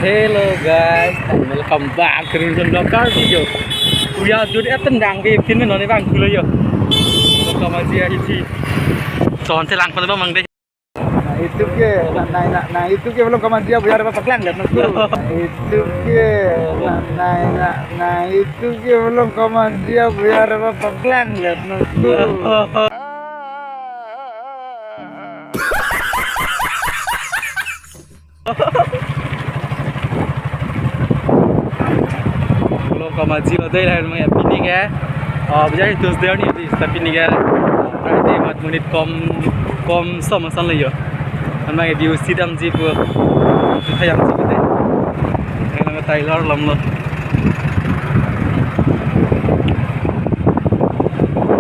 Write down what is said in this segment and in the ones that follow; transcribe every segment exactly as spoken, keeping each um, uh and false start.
Hello guys, and welcome back to Rinson Vlog Karbi yo. We are doing at Tendang di pin non bang kulo yo. Welcome aja isi. Son te lang pada mang de. Na itu ke, na na na na itu ke belum kaman dia biar apa paklang lihat nunggu. Na itu ke, na na na na itu ke belum kaman dia biar apa paklang lihat nunggu. Belum kaman dia dei lain maya pini ke. Oh, biar itu sederhana di tapi pini ke. Friday mat menit kom kom som asan le yo. Anma ke view si damji pu. Thayam si kete. Nang Taylor lam lo.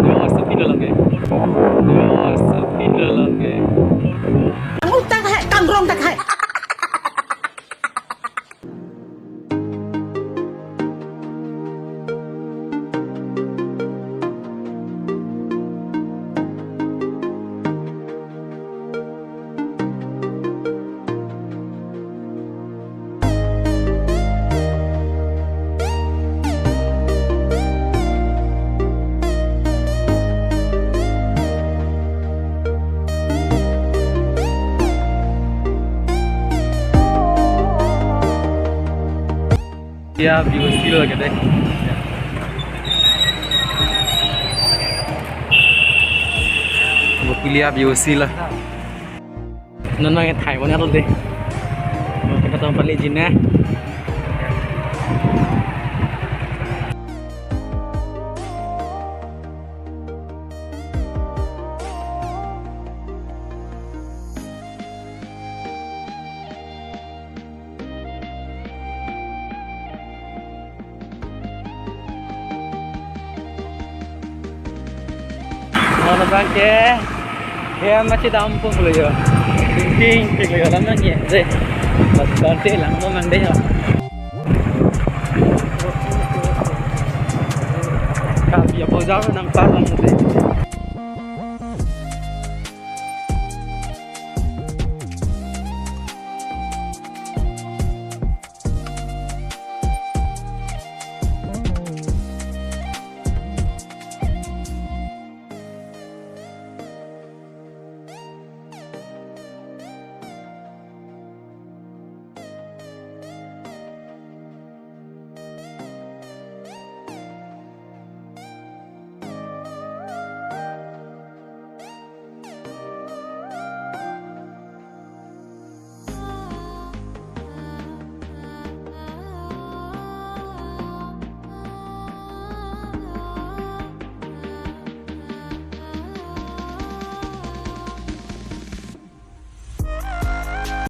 Yo, sepi dalam ke. Yo, sepi dalam ke. Kang rong tak hai, kang rong tak hai. Ya, view si lo kete. Bo pili ya, view si lo. Non nang thai bon ato de. Kita tong pali jin na. Mana bang ke? Ya masih dampung lo yo. Ting ting lo yo lam nang ye. Deh. Bas bas lang mo mang deh yo. Kami ya bozar nang parang deh.